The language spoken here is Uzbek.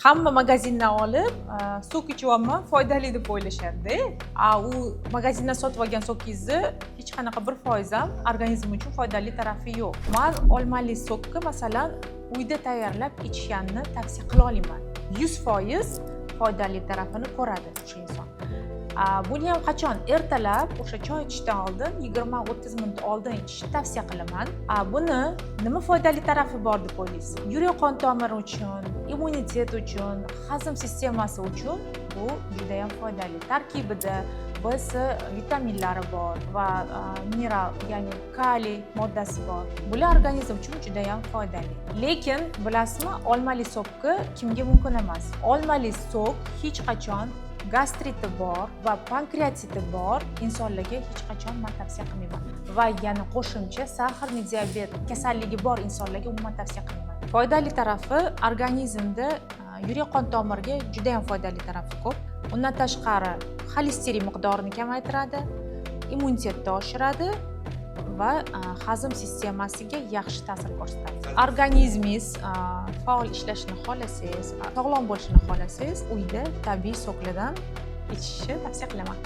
Hamma magazindan olib сок ichyapman, foydali deb o'ylashadida. A u magazindan sotib olgan sokingizni hech qanaqa 1% ham organizm uchun foydali tarafi yo'q. Man olmali сок ni, masalan, uyda tayyorlab ichganni tavsiya qila olmayman. 100% foydali tarafini ko'radi o'sha inson. Buni ham qachon? Ertalab, o'sha choy ichishdan oldin, 20-30 minut oldin ichishni tavsiya qilaman. Buni nima foydali tarafi bor deb o'ylaysiz? Yurak qon tomiri uchun, immunitet uchun, hazm sistemasi uchun bu judayam foydali. Tarkibida B, C vitaminlari bor va mineral, ya'ni kaliy moddasi bor. Bular organizm uchun judayam foydali. Lekin bilasizmi, olmali сок ni kimga mumkin emas? Olmali сок hech qachon gastriti bor va pankreatiti bor insonlarga hech qachon man tavsiya qilmayman va yana qo'shimcha сахарный диабет kasalligi bor insonlarga umuman tavsiya qilmayman. Foydali tarafi organizmda yurak qon tomirga judayam foydali tarafi ko'p. Undan tashqari, xolesterin miqdorini kamaytiradi, immunitetni oshiradi va hazm sistemasiga yaxshi ta'sir ko'rsatadi. Organizmingiz faol ishlashini xohlasangiz, sog'lom bo'lishini xohlasangiz, uyda tabiiy сок lardan ichishni tavsiya qilaman.